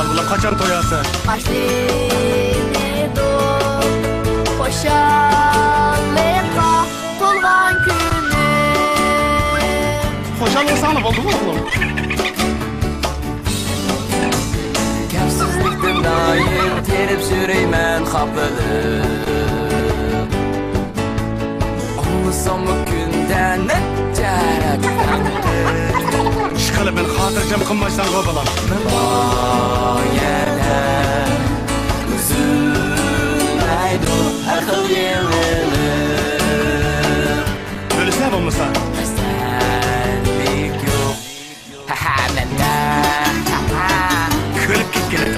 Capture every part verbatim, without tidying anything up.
بالام، قاچان توياسەن؟ باشلىنىدۇ خۇشاللىققا تولغان كۈنۈم. خۇشال بولساڭلا بولدىغۇ، ئوغلۇم. گەپسىزلىكتىن دائىم تېرىپ يۈرىمەن خاپىلىق. ئاڭلىساممۇ كۈندە نەچچە رەت. ئىشقىلىپ مېنى خاتىرجەم قىلمايسەنغۇ، بالام. مەن بايەدە ئۈزۈلمەيدۇ ھەر خىل يېڭىلىق. ئۆلىسە بولمىسا. خەستەلىك يوق. ھەھە، مەندە. كۈلۈپ كەتكىلى.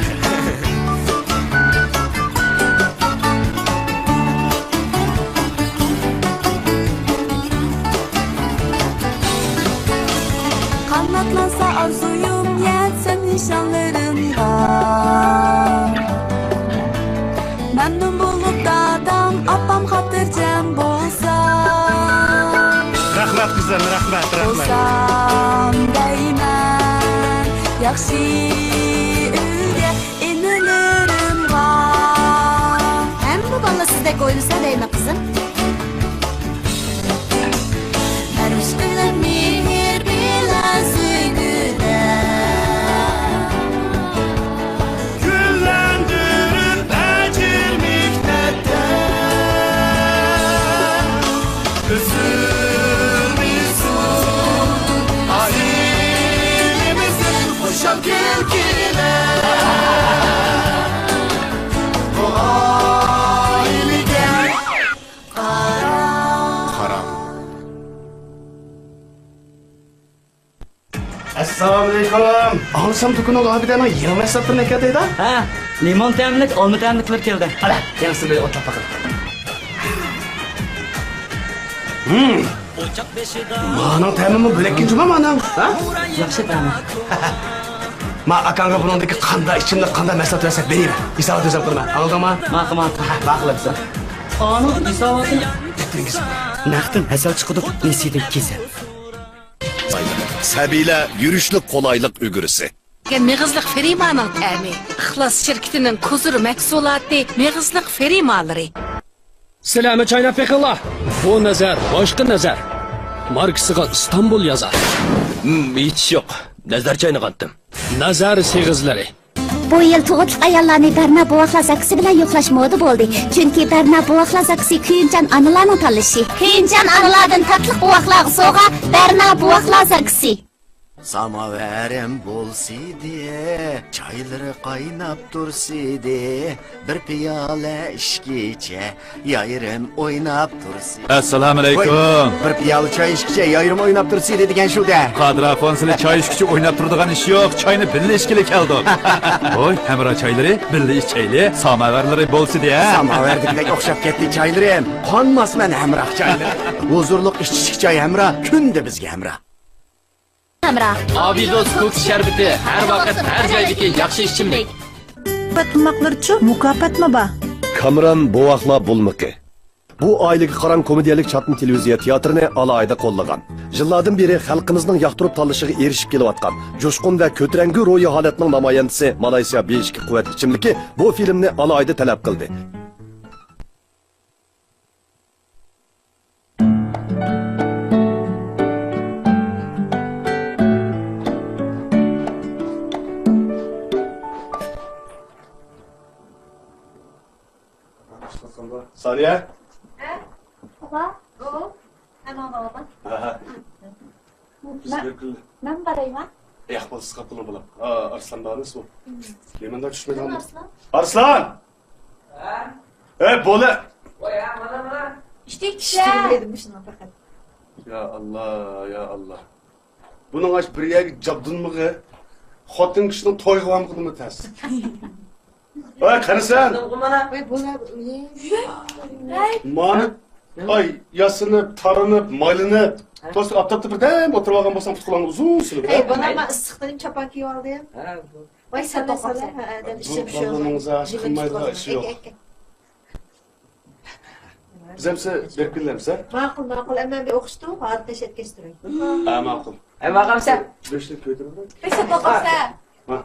قاناتلانسا ئارزۇيۇم، يەتسەم نىشانلىرىمغا. مەمنۇن بولۇپ دادام، ئاپام خاتىرجەم بولسا. رەھمەت قىزىم، رەھمەت، رەھمەت. بولسام دەيمەن ياخشى ئۆيگە ئىنىلىرىمغا. ھەممە بالا سىزدەك ئويلىسا دەيمەن قىزىم. پەرۋىش قىلىپ مېھىر بىلەن سۆيگۈدە، گۈللەندۈرۈپ ئەجىر مېھنەتتە، ئۈزۈلمىسۇن ئائىلىمىزدىن خۇشال كۈلكىلەر. بۇ ئائىلىگە قاراڭ. ئەسسالامۇئەلەيكۇم. ئاڭلىسام، دۇكىنىڭدا ئابىدەنىڭ يېڭى مەھسۇلاتلىرىنى ئەكەلدى. ھە، لىمون تەملىك، ئالما تەملىكلىرى كەلدى. ئەلە، يېڭىسىنى بىر ئوتلاپ باقىلى. ھىم. مانىڭ تەمىمۇ بۆلەككىن جۇما مانىڭ. ھە؟ ياخشى تەمى. ما ئاكاڭغا بۇنىڭدىكى قاندا ئىچىملىك، قاندا مەھسۇلات بەرسەك بېرىمەن. ھېسابات ئۆزۈم قىلىمەن. ئاڭلىدىڭما؟ ماقۇل، ماقۇل. ھە، ماقۇل ئەمسە. ئانىڭ ھېساباتىنى دەپتىرىڭگە يېزىڭ. نەقتىن ھەسەل چىقىدۇ، نېسىدىن كېسەل. سەبىيلەر يۈرۈشلۈك قولايلىق ئۈگرىسى. مېغىزلىق فىرىمانىڭ تەمى. ئىخلاس شىركىتىنىڭ كۇزۇر مەھسۇلاتى، مېغىزلىق فىرىمالىرى. سىلەرمۇ چايناپ بېقىڭلار. بۇ نەزەر، باشقا نەزەر. ماركىسىغا ئىستانبۇل يازار. ھىم، ھېچ يوق. نەزەر چاينىغانتىم. نەزەر سېغىزلىرى. بۇ يىل تۇغۇتلۇق ئاياللارنى بەرنا بوۋاقلار زاكىسى بىلەن يوقلاش مودا بولدى. چۈنكى بەرنا بوۋاقلار زاكىسى كۆيۈمچان ئانىلارنىڭ تاللىشى. كۆيۈمچان ئانىلاردىن تاتلىق بوۋاقلارغا سوۋغا، بەرنا بوۋاقلار زاكىسى. ساماۋارىم بولسىدى، چايلىرى قايناپ تۇرسىدى، بىر پىيالە ئىچكىچە يايرىم ئويناپ تۇرسىدى. ئەسسالامۇئەلەيكۇم. ۋاي، بىر پىيالە چاي ئىچكىچە يايرىم ئويناپ تۇرسىدى دېگەن شۇ-دە. قادىر ئاخۇن، سىلى چاي ئىچكۈچە ئويناپ تۇرىدىغان ئىش يوق، چاينى بىللە ئىچكىلى كەلدۇق. ھوي، ھەمراھ چايلىرى، بىللە ئىچەيلى، ساماۋارلىرى بولسىدى، ھە؟ ساماۋاردىكىدەك ئوخشاپ كەتتى چايلىرىم، قانماسمەن ھەمراھ چايلىرى. ھۇزۇرلۇق ئىچىشلىك چاي ھەمراھ، كۈندە بىزگە ھەمراھ. ھەمراھ. ئابىدوس كوكۇس شەربىتى، ھەر ۋاقىت، ھەر جايدىكى ياخشى ئىچىملىك. مۇكاپاتلىرىچۇ؟ مۇكاپاتمۇ بار؟ كامېران بوۋاقلار بۇلمىقى. بۇ ئائىلىگە قاراڭ كومېدىيەلىك چاتما تېلېۋىزىيە تىياتىرىنى ئالاھىدە قوللىغان. يىللاردىن بېرى خەلقىمىزنىڭ ياقتۇرۇپ تاللىشىغا ئېرىشىپ كېلىۋاتقان جۇشقۇن ۋە كۆتۈرەڭگۈ روھىي ھالەتنىڭ نامايەندىسى مالايسىيا بى ئىككى قۇۋۋەت ئىچىملىكى بۇ فىلىمنى ئالاھىدە تەلەپ قىلدى. سانىيە؟ ھە؟ بابا؟ ئۇ؟ ھە، ماڭا بابا. ھە، ھە. بىز مەن، بىر كۈن مەن بارايمەن. ياق، بولسا قاپىلىڭ بولۇپ. ئا، ئارسلان بارمىسۇ؟ مم. يېمەندە چۈشمەيدىغان. ئارسلان؟ ئارسلان! ھە؟ ئەي، بولە! ۋاي، ھە، مانا، مانا. ئىشتىك كىشى. يا ئاللا، يا ئاللا. بۇنىڭ ئاش بىر يەرگە جابدۇنمىغى، خوتۇن كىشىنىڭ تويغا بارمىغىنىمۇ تەس. ۋاي، قېنى سەن؟ مانا. ۋاي، بۇلار، ئى. مانا. ئاي، ياسىنىپ، تارىنىپ، مايلىنىپ، توسۇپ ئاپتاپتا بىردەم ئولتۇرۇۋالغان بولساڭ، پۇت-قولۇڭنى ئۇزۇن سىلىپ. ئەي، بۇلار، مەن ئىسسىقتىن چاپان كىيىۋالدىم. ھە، بۇ. ۋاي، سەن بۇ بالىنىڭ زادى ئىشى مۇشۇ. بالىنىڭ زادى ئىشى قىلمايدىغان ئىشى يوق. ئەك، ئەك، ئەك. بىز ئەمسە بېرىپ كېلەمسە؟ ماقۇل، ماقۇل. ئەمما بىر ئوقۇشتۇق، ھازىر تەشەت كەچتۈرەي. ھە، ماقۇل. ھە، ماقۇل ئەمسە. بۆشلۈك كۆيدۈرۈڭ. بەش دەقىقە قالسا. ھە.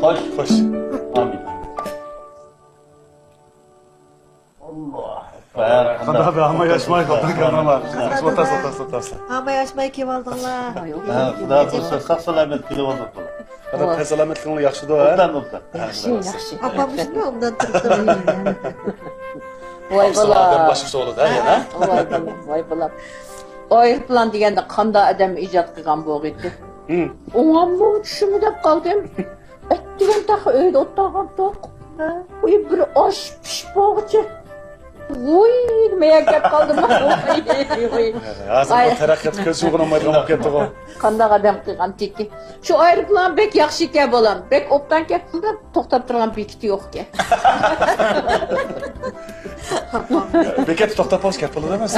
خوش. خوش. ئامىن. ئاللاھ ئەكبەر. قانداق بىر ھامان ياشماي قالدىڭ، كەلدىڭلار. ئولتۇرسىلا، ئولتۇرسىلا، ئولتۇرسىلا. ھامان ياشماي كېلىۋالدىڭلار. ھە، خۇدا بۇيرۇسا ساق سالامەت كېلىۋالدۇق. قانداق، تەن سالامەتلىكىڭلار ياخشىدۇ، ھە؟ ئوبدان، ئوبدان. ياخشى، ياخشى. ئاپام شۇنداق ئوبدان تۇرۇپتۇ. ۋاي بالام. ئادەم باشقىچە بولىدۇ، ھە، يەنە؟ ۋاي بالام، ۋاي بالام. ئايروپىلان دېگەندە قانداق ئادەم ئىجاد قىلغان بولغىيتتى؟ ھىم. ئوڭاممۇ چۈشۈممۇ دەپ قالدىم. ئەتىگەن تېخى ئۆيدە ئولتۇرغانتۇق. ھە. ئۇي بىر ئاش پىشىپ بولغۇچە. ۋۇي، نېمە يەپ كەپ قالدىم. ھازىر بۇ تەرەققىياتقا كۆز يۇغۇنالمايدىغان بولۇپ كەتتىغۇ. قانداق ئادەم قىلغان تېكى. شۇ ئايروپىلان بەك ياخشىكەن بالام، بەك ئوبدانكەن. توختاپ تۇرغان بېكىتى يوقكەن. بېكەتتە توختاپ قالسا گەپ بولىدۇ ئەمەس.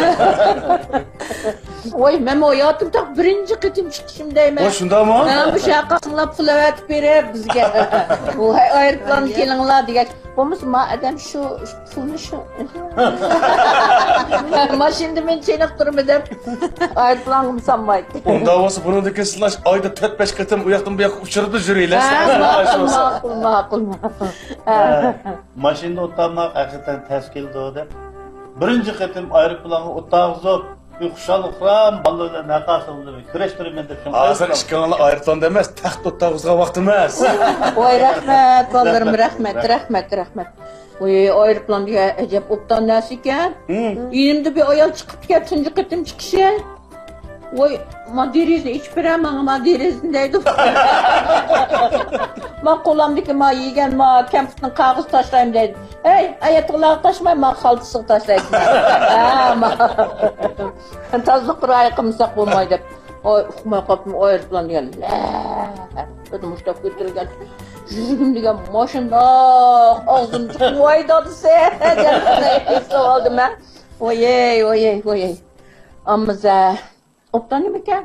ۋاي، مەنمۇ ھاياتىمدا بىرىنچى قېتىم چىقىشىم دەيمەن. ۋاي، شۇنداقمۇ؟ ھە، مۇشۇ ياققا سىڭلاپ قىلىۋېتىپ بېرىپ بىزگە. ۋاي، ئايروپىلان كېلىڭلار دېگەچ، بولمىسا ما ئادەم شۇ پۇلنى شۇ ماشىنىدا مېنى چېنىقتۇرما دەپ ئايروپىلانغا سالمايتتى. ئۇنداق بولسا بۇنىڭدىن كېيىن سىلەر ئايدا تۆت-بەش قېتىم ئۇ ياقتىن بۇ ياققا ئۇچۇرىدۇ يۈرۈيلەر. ھە، ماقۇل، ماقۇل، ماقۇل. ھە. ماشىنىدا ئولتۇرماق ھەقىقەتەن تەس كېلىدۇ دەپ، بىرىنچى قېتىم ئايروپىلانغا ئولتۇرغۇزۇپ، بىر خۇشاللىق خۇرام بالىلار بىلەن ھەرقايسىڭلار بىلەن كۈرەشتۈرىمەن دەپ. ھازىر ئىككىڭلار ئايروپىلاندا ئەمەس، تەخت ئولتۇرغۇزغان ۋاقتى ئەمەس. ۋاي، رەھمەت، بالىلىرىم، رەھمەت، رەھمەت، رەھمەت. ۋاي، ئايروپىلان دېگەن ئەجەب ئوبدان نەرسە ئىكەن. ھىم. يېنىمدا بىر ئايال چىقىپتىكەن، تۇنجى قېتىم چىقىشى. ۋاي، ما دېرىزىنى ئېچىپ بېرە ماڭا، ما دېرىزىنى دەيدۇ. ما قولۇمدىكى ما يېگەن ما كەمپۈتنىڭ قاغىزى تاشلايمەن دەيدۇ. ھەي، ئايەتۇللاغا تاشماي، ما خالتىسىغا تاشلايسىلەر. ھە، ما. تازىلىق رايى قىلمىساق بولماي دەپ. ئاي، ئۇقماي قاپتىمەن، ئايروپىلان دېگەن. لە، مۇشتاق كۆتۈرۈلگەن. يۈرىكىم دېگەن ماشۇنداق ئاغزىمدىن چىقىپ، ۋاي دادىسى دەپ ئېسىلىۋالدىم مەن. ۋايەي، ۋايەي، ۋايەي. ئاممىزە. ئوبدان نېمىكەن؟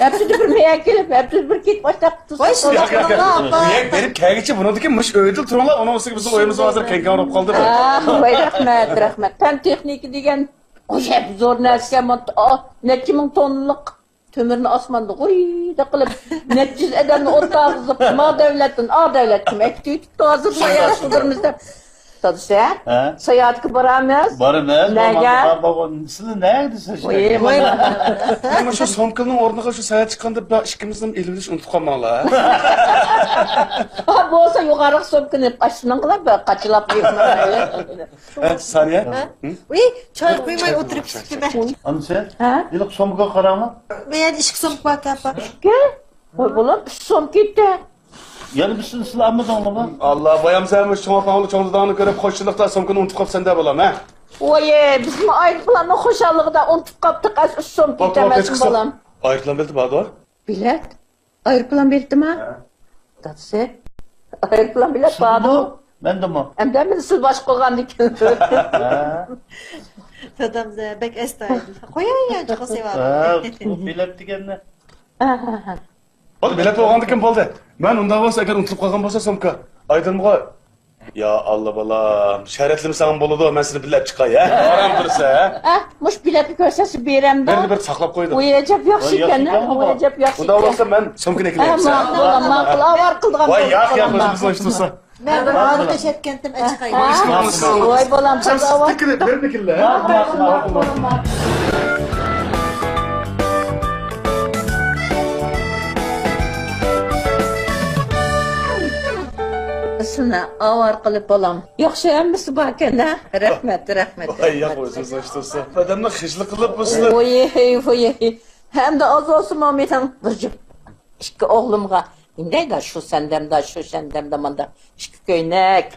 ھەپتىدە بىر مېيەك كېلىپ، ھەپتىدە بىر كېتىپ، ئاشتاق قىلسا. ۋاي، شۇنداق قىلىڭلار، ئاپا. مېيەك بېرىپ كەلگۈچە بۇنىڭدىكى مۇشۇ ئۆيدىلا تۇرۇڭلار، ئۇنىڭ ئۈستىگە بىزنىڭ ئۆيىمىز ھازىر كەڭ-كەڭ بولۇپ قالدى. ھە، ۋاي، رەھمەت، رەھمەت. پەن تېخنىكا دېگەن ئاجايىپ زور نەرسىكەن، نەچچە مىڭ توننىلىق تۆمۈرنى ئاسماندا غۇيدە قىلىپ، نەچچە يۈز ئادەمنى ئولتۇرغۇزۇپ، ما دۆلەتتىن، ئا دۆلەتكە ئەكېتىۋېتىپتۇ، ھازىر مايا قىلدۇرىمىز دەپ. دادىسى، ھە؟ ساياھەتكە بارامىز. بارىمىز. نەگە؟ سىلى نەگە دېسە شۇ. مانا شۇ سومكىنىڭ ئورنىغا شۇ ساياھەت چىققاندا بىر ئىككىمىزنى ئېلىۋېلىش ئۇنتۇپ قالماڭلار. ھە، بولسا يۇقىرىقى سومكىنى ئاشۇنىڭ قىلىپ بىر قاچىلاپ يۈرمەڭلار. ھە، سانىيە؟ ھە؟ ھە؟ ۋىي، چاي قۇيماي ئولتۇرۇپ كېتىپتىمەن. ئانىسى، ھە؟ ھېلىقى سومكىغا قاراڭلار. مەن ئىككى سومكا بار ئىكەن، ئاپا. ئىككى؟ ۋاي بالام، ئۈچ سومكا ئىكەن. يەنە بىرسىنى سىلەر ئالمىدىڭلارمۇ؟ ئاللا، بايام سەن مۇشۇ چوڭ ئاپاڭ، چوڭ داداڭنى كۆرۈپ خۇشاللىقتا سومكىنى ئۇنتۇپ قاپسەن دە بالام، ھە؟ ۋايە، بىزمۇ ئايروپىلاننىڭ خۇشاللىقىدا ئۇنتۇپ قاپتۇق، ئەس ئۈچ سومكا ئىكەن، بالام. ئايروپىلان بېلىتى باردۇ؟ بېلەت؟ ئايروپىلان بېلىتىما؟ ھە. دادىسى، ئايروپىلان بېلەت باردۇ. مەندىمۇ؟ ئەمدى مېنى سىز باشقا قىلغاندىكىن. ھە. دادام بەك ئەستايىدىل. قوياي، يانچۇققا سېۋەر. ھە، بېلەت دېگەننى. ھە، ھە، ھە. بولدى، بېلەت بولغاندىكىن بولدى. مەن ئۇنداق بولسا، ئەگەر ئۇنتۇلۇپ قالغان بولسا سومكا، ئايدىنمىغا. يا ئاللا بالام، شەرەتلىمىسەڭ بولىدۇ، مەن سېنى بىللە ئەپ چىقاي، ھە؟ ئارام تۇرسا، ھە؟ ئە، مۇشۇ بېلەتنى كۆرسەتسە بېرەمدۇ؟ بەردى، بەردى، ساقلاپ قويدۇم. ۋاي، ئەجەب ياخشى ئىكەن، ھە؟ ۋاي، ئەجەب ياخشى ئىكەن. ئۇنداق بولسا مەن سومكىنى ئەكېلىپ. ھە، ماقۇل، ماقۇل، ئاۋارە قىلىدىغان. ۋاي، ياق، ياق، ئۆزىمىزنىڭ ئىشىمىزدا. مەن بىر ئارىلىق ئىش ئەتكەنتىم، ئەچىقاي. ۋاي بالام، بىرنى كېلە. سېنى ئاۋارە قىلىپ بالام. ياخشى ھەممىسى باركەن ھە. رەھمەت، رەھمەت. ۋاي ياق، ئۆزىڭىز ئاشتۇرسا. ئادەمنى خىجىل قىلىپ بۇسىلى. ۋويەي، ۋويەي. ھەمدە ئاز بولسىمۇ مېنىڭ بىر جۈپ ئىككى ئوغلۇمغا نېمە دەيدۇ، شۇ سەندەمدا، شۇ سەندەمدا مانداق ئىككى كۆينەك.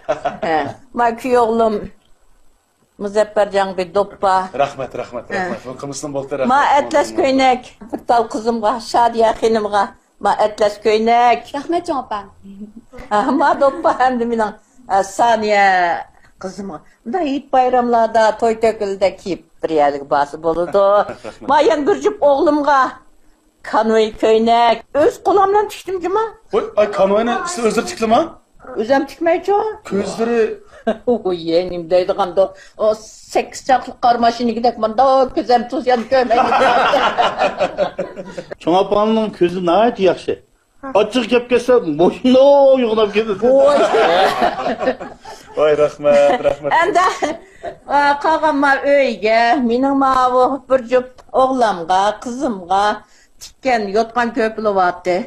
ھە، ما كۈيئوغلۇم مۇزەپپەرجانغا بىر دوپپا. رەھمەت، رەھمەت، ھە. رەھمەت. بۇنى قىلمىسىمۇ بولدى، رەھمەت. ما ئەتلەس كۆينەك بىر تال قىزىمغا، شادىيە خېنىمغا ما ئەتلەس كۆينەك. رەھمەت چوڭ ئاپا. ھە، ما دوپپا ئەمدى مېنىڭ، ھە، سانىيە قىزىمغا. مۇنداق ھېيت بايراملاردا، توي تۆكۈلدە كىيىپ بىر يەرگە بارسا بولىدۇ. رەھمەت. ما يەنە بىر جۈپ ئوغلۇمغا. كانۋاي كۆينەك. ئۆز قولۇم بىلەن تىكتىم جۇما. ۋاي، ئاي، كانۋاينى سىز ئۆزلىرى تىكتىما؟ ئۆزۈم تىكمەيچۇ. كۆزلىرى. ۋويەي، نېمە دەيدىغاندۇ. ئۇ سەككىز چاقلىق قارا ماشىنىگىدەك مانداق كۆزۈم توسۇپ كۆرمەيدۇ. چوڭ ئاپاڭنىڭ كۆزى ناھايىتى ياخشى. ئاچچىق گەپ كەلسە، مۇشۇنداق يوغىناپ كېتىدۇ. ۋاي، رەھمەت، رەھمەت. ئەمدى، ئا، قالغان ما ئۆيگە، مېنىڭ ماۋۇ بىر جۈپ ئوغلامغا، قىزىمغا تىككەن يوتقان كۆپلىۋاتتى.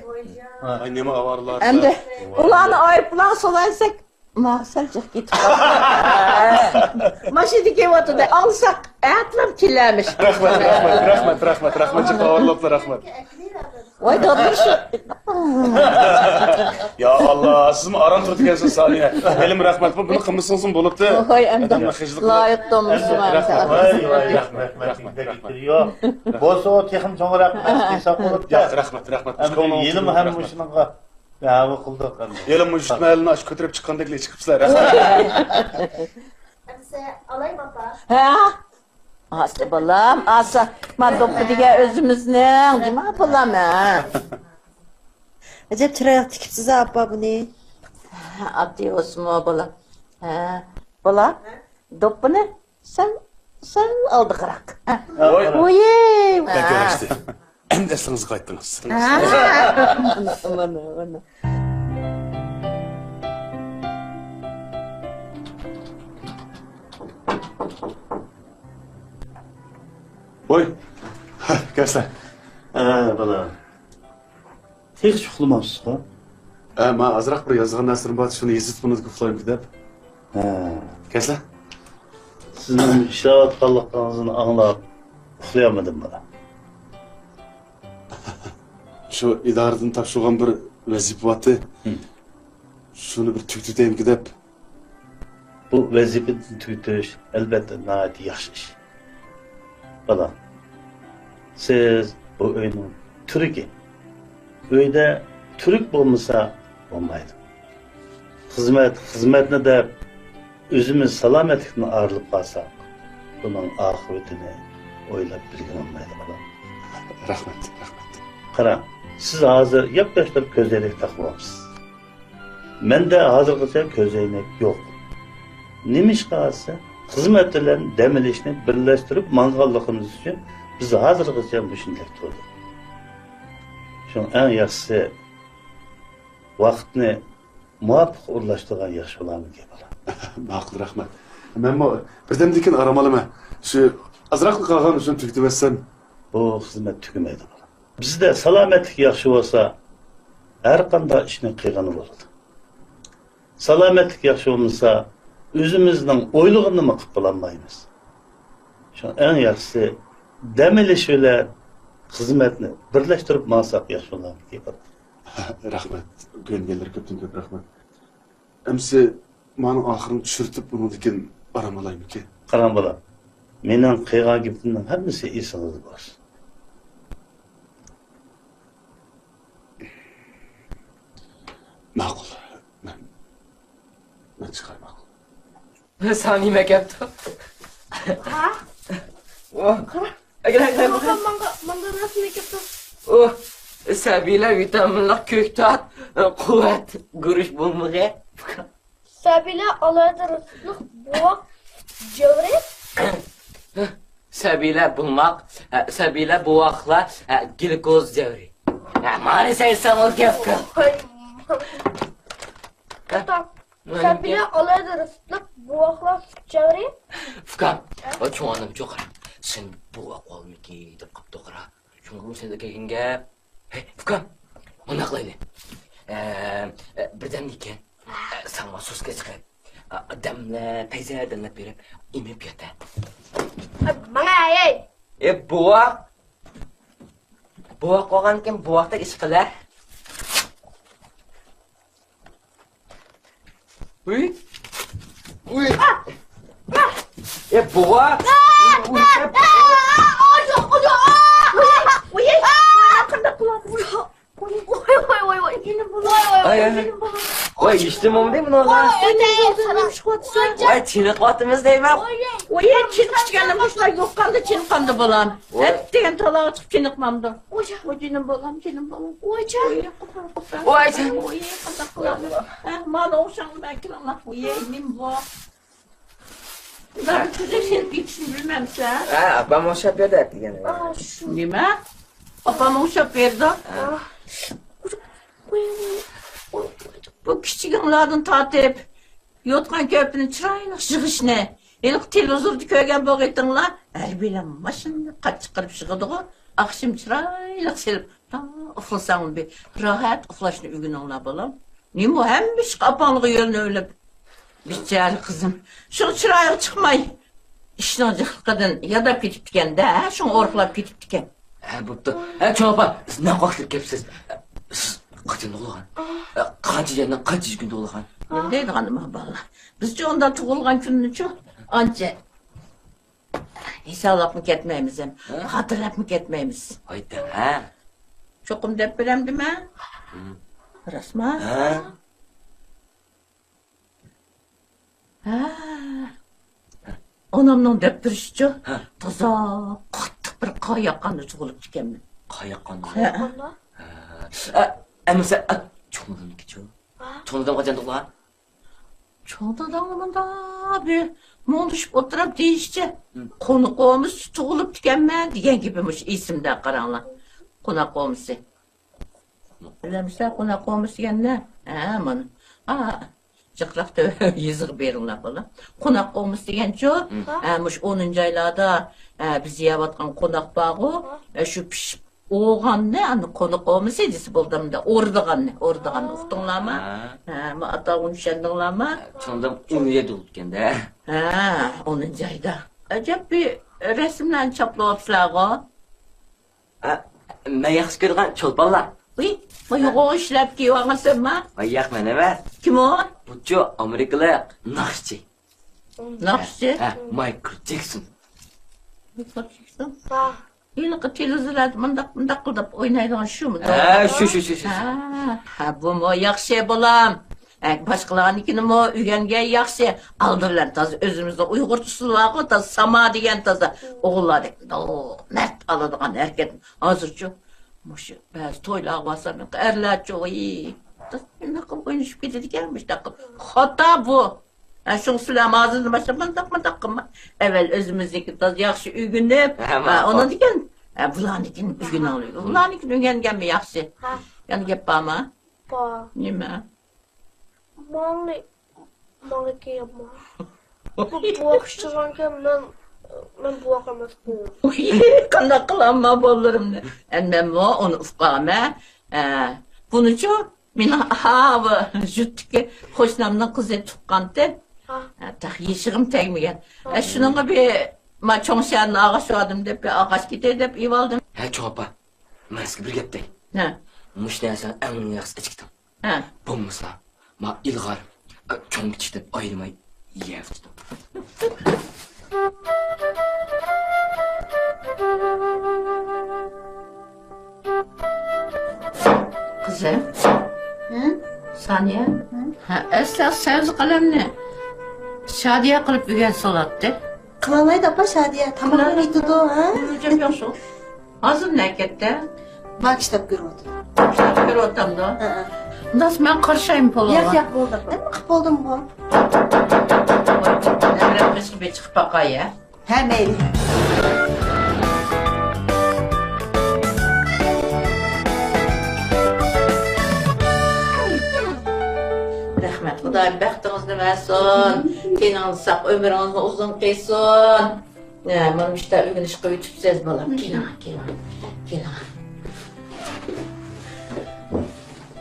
ئاي، نېمە ئاۋارىلار. ئەمدى ئۇلارنى ئايروپىلانغا سولايسەك، ما سەل جىق كېتىپ قاپتۇ. ماشىنىدا كېلىۋاتىدۇ، ئالساق ئەتىلا كېلەرمىش. رەھمەت، رەھمەت، رەھمەت، رەھمەت، رەھمەت، جىق ئاۋارىلار، رەھمەت. ۋاي، دادىلىرى شۇ. يا ئاللا، سىزمۇ ئاران تۇرىدىكەنسىز، سانىيە. ھېلىمۇ رەھمەت، بۇنى قىلمىسىڭىزمۇ بولاتتى. ۋاي، ئەمدى ھەممە خىجىللىق لايىق تۇرمۇسىغا. رەھمەت. ۋاي، ۋاي، رەھمەت، رەھمەت. ياق. بولسا ئۇ تېخىمۇ چوڭراق ھېساب بولۇپتۇ. ياق، رەھمەت، رەھمەت. ئەمدى ھېلىمۇ ھەم مۇشۇنىڭغا ھە، بۇ قىلدۇق ئەمدى. ھېلىمۇ مۇشۇ مەھەللىنى ئاشۇ كۆتۈرۈپ چىققاندەكلا چىقىپسىلەر. ئەمىسە ئالايمۇ، ئاپا؟ ھە؟ ئاستا، بالام، ئاستا. ما دوپپا دېگەن ئۆزىمىزنىڭ، دېمە، بالام، ھە. ئەجەب چىرايلىق تىكىپسىز، ئاپا، بۇنى. ھە، ئاددىي بولسىمۇ، بالام. ھە، بالام، دوپپىنى سەل، سەل ئالدىغىراق. ھە. ۋوي. ۋوي. بەك ياراشتى. ئەمدى ئەسلىڭىزگە قايتتىڭىز. ھە. مانا، مانا، مانا. ۋوي. ھە، كەلسە. ھە، بالام. تېخىچە ئۇخلىمامسىزغۇ؟ ھە، مانا ئازراق بىر يازغان نەرسىلىرىم بار، شۇنى يېزىپ ئۇنىڭدىن ئۇخلايمىكىن دەپ. ھە. كەلسە. سىزنىڭ ئىشلەۋاتقانلىقىڭىزنى ئاڭلاپ ئۇخلىيالمىدىم، بالام. شۇ ئىدارىدىن تاپشۇرغان بىر ۋەزىپە بارتى. ھىم. شۇنى بىر تۈگىتىۋېتەيمىكىن دەپ. بۇ ۋەزىپىنى تۈگىتىش، ئەلۋەتتە، ناھايىتى ياخشى ئىش. بالام، سىز بۇ ئۆينىڭ تۈركى. ئۆيدە تۈرك بولمىسا بولمايدۇ. خىزمەت، خىزمەتنى دەپ، ئۆزىمىز سالامەتلىكتىن ئايرىلىپ قالساق، بۇنىڭ ئاقىۋىتىنى ئويلاپ بىلگىلى بولمايدۇ، بالام. رەھمەت، رەھمەت. قاراڭ، سىز ھازىر ياپياشلار كۆزەينەك تاقىۋاپسىز. مەندە ھازىرغىچە كۆزەينەك يوق. نېمىشقا دېسە، خىزمەت بىلەن دەم ئېلىشنى بىرلەشتۈرۈپ ماڭغانلىقىمىز ئۈچۈن بىز ھازىرغىچە مۇشۇندەك تۇردۇق. شۇڭا ئەڭ ياخشىسى، ۋاقىتنى مۇۋاپىق ئورۇنلاشتۇرغان ياخشى بولارمىكىن، بالام؟ ماقۇل، رەھمەت. مەنمۇ بىردەمدىن كېيىن ئارام ئالىمەن. شۇ ئازراقلا قالغان ئىشنى تۈگىتىۋەتسەم. بۇ خىزمەت تۈگىمەيدۇ، بالام. بىزدە سالامەتلىك ياخشى بولسا، ھەر قانداق ئىشنى قىلغىلى بولىدۇ. سالامەتلىك ياخشى بولمىسا، ئۆزىمىزنىڭ ئويلىغىنىنىمۇ قىلىپ بولالمايمىز. شۇڭا ئەڭ ياخشىسى، دەم ئېلىش بىلەن خىزمەتنى بىرلەشتۈرۈپ ماڭساق ياخشى بولارمىكىن. رەھمەت. كۆيۈنگەنلەر كۆپتىن كۆپ رەھمەت. ئەمسە مانا ئاخىرىنى چۈشۈرتۈپ، ئۇنىڭدىن كېيىن ئارام ئالايمىكىن؟ قاراڭ، بالام، مېنىڭ قىلغان گېپىمنىڭ ھەممىسى ئېسىڭىزدە بولسۇن. ماقۇل. مەن، مەن چىقاي، ماقۇل. ساڭا نېمە كەپتۇ؟ ھا؟ ئوھ. قارا. ئەگىلەر، ئەگىلەر. ماڭا، ماڭا، ماڭا رەسىم كەپتۇ. ئوھ، سەبىيلەر ۋىتامىنلىق كۆكتات، قۇۋۋەت، گۈرۈچ بولمىغى. سەبىيلەر ئالاھىدە رېتسېپلىق بوۋاق جەۋھىرى. سەبىيلەر بولماق، سەبىيلەر بوۋاقلار، گلۇكوز جەۋھىرى. مانا سەن ساڭا گەپ قىل. توختاڭ. سەبىيلەر ئالاھىدە رېتسېپلىق بوۋاقلار سۈت جەۋھىرى. ئۇكام، ھە؟ چوڭ ئانام چوقۇر. سەن بوۋاق بولمىكى دەپ قاپتۇ قارا. شۇڭا سەن كەلگەنگە. ھەي، ئۇكام، مۇنداق قىلايلى. ئە، ئە، بىردەمدىن كېيىن، ئە، ساڭا سۇسكا چىقىپ، ئە، دەملە، تەيزە دەملەپ بېرىپ، ئېمىپ يات، ھە. ئە، ماڭا، ھەي! ئە، بوۋاق. بوۋاق بولغاندىكىن بوۋاقتەك ئىش قىلە. ھۇي. ھۇي. ئە، بوۋا. ھۇي، ھۇي، ھۇي. ۋاي، ۋاي، ۋاي، ۋاي، ۋاي، جېنىم بالام. ۋاي، ۋاي. جېنىم بالام. ۋاي، ھېچنېمە بولمىدى بۇنىڭغا. ۋاي، ۋاي، ۋاي، چېنىقىۋاتىمىز دەيمەن. ۋاي، چېنىقىپ چىققاندا مۇشۇلار يوققاندا چېنىقامدۇ بالام؟ ۋاي. ئەتىگەن تالاغا چىقىپ چېنىقمامدۇ؟ ۋاي، جېنىم بالام، جېنىم بالام. ۋاي، جان. ۋاي، قانداق قىلىمىز؟ ۋاي، قانداق قىلىمىز؟ ھە، مانا ئوخشاڭ بەك كىرىڭلار. ۋاي، نېمە بۇ؟ بۇلار تۈزەك سېلىپ كېتىشنى بىلمەمسەن؟ ھە، ئاپام ئوخشاپ بېرىدۇ دېگەن. نېمە؟ ئاپام ئوخشاپ بېرىدۇ؟ ھە. بۇ كىچىكىڭلاردىن تارتىپ يوتقان-كۆرپىنى چىرايلىق يىغىشنى، ھېلىقى تېلېۋىزوردا كۆرگەن بولغىيتىڭلار، ھەربىيلەر ماشىنىنى قاچا چىقىرىپ يىغىدىغۇ، ئاخشىمى چىرايلىق سېلىپ، تا ئۇخلىساڭلار بىر راھەت ئۇخلاشنى ئۆگىنىڭلار، بالام. نېمە، ھەممە ئىشقا ئاپاڭلارغا يۆلىنىۋېلىپ. بىچارە قىزىم، شۇ چىرايىغا چىقماي، ئىشنىڭ جىقلىقىدىن ياداپ كېتىپتىكەن-دە، ھە، شۇڭا ئورۇقلاپ كېتىپتىكەن. ھە، بوپتۇ. ھە، چوڭ ئاپا، سىز نەق ۋاقىتلىق كەپسىز. سىز قاچان تۇغۇلغان؟ ھە، قانچە يىلدىن قانچە كۈن تۇغۇلغان؟ نېمە دەيدىغاندىم، بالىلار؟ بىزچۇ ئۇنداق تۇغۇلغان كۈننىچۇ ئانچە ھېسابلاپمۇ كەتمەيمىز ھەم، ھە؟ خاتىرىلەپمۇ كەتمەيمىز. ھايتە، ھە؟ چوقۇم دەپ بېرەمدىمەن؟ ھىم. راستما؟ ھە؟ ھە. ئانامنىڭ دەپ بېرىشىچە، ھە. تازا قاتتىق بىر قاياققاندا تۇغۇلۇپتىكەنمەن. قاياققاندا؟ ھە. ھە. ھە. ئەمىسە، ئە، چوڭ دادامنىڭكىچۇ؟ ھە. چوڭ دادام قاچان تۇغۇلغان؟ چوڭ دادامغا مۇنداق بىر مۇڭدىشىپ ئولتۇرۇپ دېيىشىچە، ھىم. قوناق ئومىسى تۇغۇلۇپتىكەنمەن دېگەن گېپى مۇشۇ ئېسىمدە، قاراڭلار. قوناق ئومىسى. بىلەمسىلەر، قوناق ئومىسى دېگەن نە؟ ھە، مانا. ھا، جىقراق تۆ-، يېزىغا بېرىڭلار، بالام. قوناق ئومىسى دېگەنچۇ؟ ھىم. ھە، مۇشۇ ئونىنچى ئايلاردا، ھە، بىز يەۋاتقان قوناق بارغۇ، ھە، شۇ پىشىپ ئوغاننى، ئانا قوناق ئومىسى دېسە بولدى، مۇنداق ئورىدىغاننى، ئورىدىغاننى ئۇقتۇڭلارما؟ ھە. ھە، ما ئاتالغۇنى چۈشەندىڭلارما؟ چوڭدىم ئون يەتتە بولۇپتىكەن-دە. ھە، ئونىنچى ئايدا. ئەجەب بىر رەسىملەرنى چاپلىۋاپسىلەرغۇ. ھە، مەن ياخشى كۆرىدىغان چولپانلار. ۋىي، ما يوغان ئىشلەپ كىيىۋالغانسەنما؟ ۋاي، ياق، مەن ئەمەس. كىم ئۇ؟ بۇچۇ ئامېرىكىلىق ناخشىچى. ناخشىچى؟ ھە، مايكل جېكسون. مايكل جېكسون؟ ھېلىقى تېلېۋىزورلاردا مۇنداق، مۇنداق قىلداپ ئوينايدىغان شۇمۇ؟ ھە، شۇ، شۇ، شۇ، شۇ. ھە، ھە، بۇمۇ ياخشى، بالام. ھە، باشقىلارنىڭكىنىمۇ ئۆگەنگەن ياخشى. ئالدى بىلەن تازا ئۆزىمىزنىڭ ئۇيغۇرچىسى بارغۇ، تازا ساما دېگەن تازا ئوغۇللاردەك مۇنداق مەرد ئالىدىغان ھەرىكەت. ھازىرچۇ، مۇشۇ بەزى تويلارغا بارسام، ئەرلەرچۇ، ۋىي، نېمە قىلىپ ئوينىشىپ كېتىدىكەن مۇشۇنداق قىلىپ. خاتا بۇ. ھە، شۇڭا سىلەرمۇ ھازىردىن باشلاپ مۇنداق، مۇنداق قىلما. ئەۋۋەل ئۆزىمىزنىڭكىنى تازا ياخشى ئۆگىنىپ، ھە، ھە، ماقۇل. ئۇنىڭدىن كېيىن، ھە، بۇلارنىڭكىنى ئۆگىنىڭلار. بۇلارنىڭكىنى ئۆگەنگەنمۇ ياخشى. ھە. يەنە گەپ بارمۇ؟ بار. نېمە؟ ماڭا، ماڭا كېيىنمۇ. بۇ بوۋاق ئىچىدىغانكەن، مەن، مەن بوۋاق ئەمەسمەن. قانداق قىلامما بالىلىرىمنى؟ ئەمدى مەنمۇ ئۇنى ئۇقامەن. ئە، بۇنىچۇ، مېنىڭ، ھا، بۇ يۇرتتىكى قوشنامنىڭ قىزى تۇغقانتى. ھا. ئە، تېخى يېشىغىمۇ تەگمىگەن. ھا. ئە، شۇنىڭغا بىر، ما، چوڭ شەھەردىن ئاغاچ سورىدىم دەپ، بىر ئاغاچ كېتەي دەپ ئېلىۋالدىم. ھە، چوڭ ئاپا، مەن سىزگە بىر گەپ دەي. ھە. مۇشۇ نەرسىنىڭ ئەڭ ياخشىسى ئېچىكتىڭ. ھە. بولمىسا، ما ئىلغار، ئە، چوڭ كىچىك دەپ ئايرىماي يەۋېتىدۇ. قىزىم. ھە؟ سانىيە. ھە؟ ھە، ئەسلى سەۋزە قەلەمنى شادىيە قىلىپ ئۆگەنسە بولاتتى. قىلالايدۇ ئاپا، شادىيە. تاماقنى ئېتىدۇ، ھە؟ ئۆلچەم يوق شۇ. ھازىر نەگە كەتتى؟ ما كىتاب كۆرۈۋاتىدۇ. كىتاب كۆرۈۋاتامدۇ؟ ھە، ھە. ئۇنداق مەن قارشايمەن پولغا. ياق، ياق، بولدى. نېمە قىلىپ بولدۇم بۇ؟ نەۋرەم قېشىغا بىر چىقىپ باقاي، ھە؟ ھە، مەيلى. رەھمەت، خۇدايىم بەختىڭىزنى بەرسۇن. تېنىڭىزنى ساق، ئۆمرىڭىزنى ئۇزۇن قىلسۇن. ھە، مانا مۇشتا ئۆگىنىش قىلىۋېتىپسىز، بالام. كېلىڭ، كېلىڭ، كېلىڭ.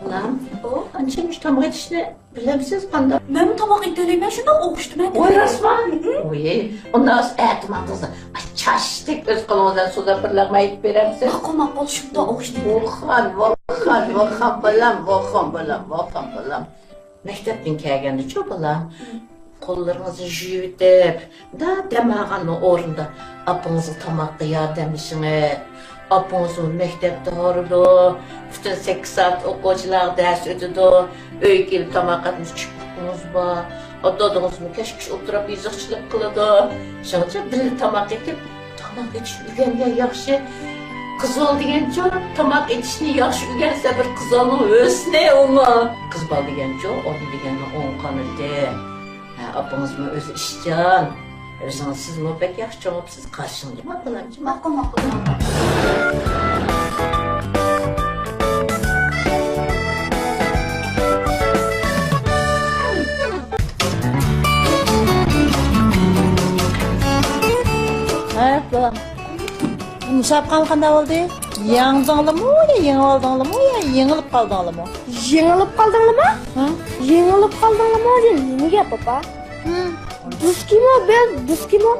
بالام، ئۇ ئانچە مۇشۇ تاماق ئېتىشنى بىلەمسىز قانداق؟ مەنمۇ تاماق ئېتەلەيمەن، شۇنداق ئوخشىتىمەن. ۋاي، راستما؟ ھىم. ۋىي، ئۇنداق ئەتىماڭ قىزىم. ئاي، چاچتەك ئۆز قولىڭىز بىلەن سۇدا بىر لەقمە ئېتىپ بېرەمسىز؟ ماقۇل، ماقۇل، شۇنداق ئوخشىتىمەن. ۋوخان، ۋوخان، ۋوخان بالام، ۋوخان بالام، ۋوخان بالام. مەكتەپتىن كەلگەندىچۇ بالا، قوللىرىڭىزنى يۇيۇۋېتىپ، مۇنداق دەم ئالغان ئورنىدا ئاپىڭىزغا تاماققا ياردەملىشىڭىز. ئاپىڭىزمۇ مەكتەپتە ھارىدۇ، پۈتۈن سەككىز سائەت ئوقۇغۇچىلارغا دەرس ئۆتىدۇ، ئۆيگە كېلىپ تاماق ئەتمىسە چۈشكۈنىڭىز بار. دادىڭىزمۇ كەچ-كەچ ئولتۇرۇپ يېزىقچىلىق قىلىدۇ. شۇنىڭ ئۈچۈن بىللە تاماق ئېتىپ، تاماق ئېتىشنى ئۆگەنگەن ياخشى. قىز بالا دېگەنچۇ، تاماق ئېتىشنى ياخشى ئۆگەنسە بىر قىز بالىنىڭ ھۆسنى ئۇمۇ. قىز بالا دېگەنچۇ، ئانا دېگەننىڭ ئوڭ قانىتى. ھە، ئاپىڭىزمۇ ئۆزى ئىشچان. ئۆزىڭىز، سىزمۇ بەك ياخشى چوڭ بولۇپسىز، قارشىڭىزدا. ماقۇل، ماقۇل. ئۇچراپ قالغان قانداق بولدى؟ يەڭدىڭلىمۇ يا يېڭىۋالدىڭلىمۇ يا يېڭىلىپ قالدىڭلىمۇ؟ يېڭىلىپ قالدىڭلىمۇ؟ ھە؟ يېڭىلىپ قالدىڭلىمۇ دېگەن نېمە گەپ، ئاپا؟ ھە. دىسكىمۇ بىل، دىسكىمۇ.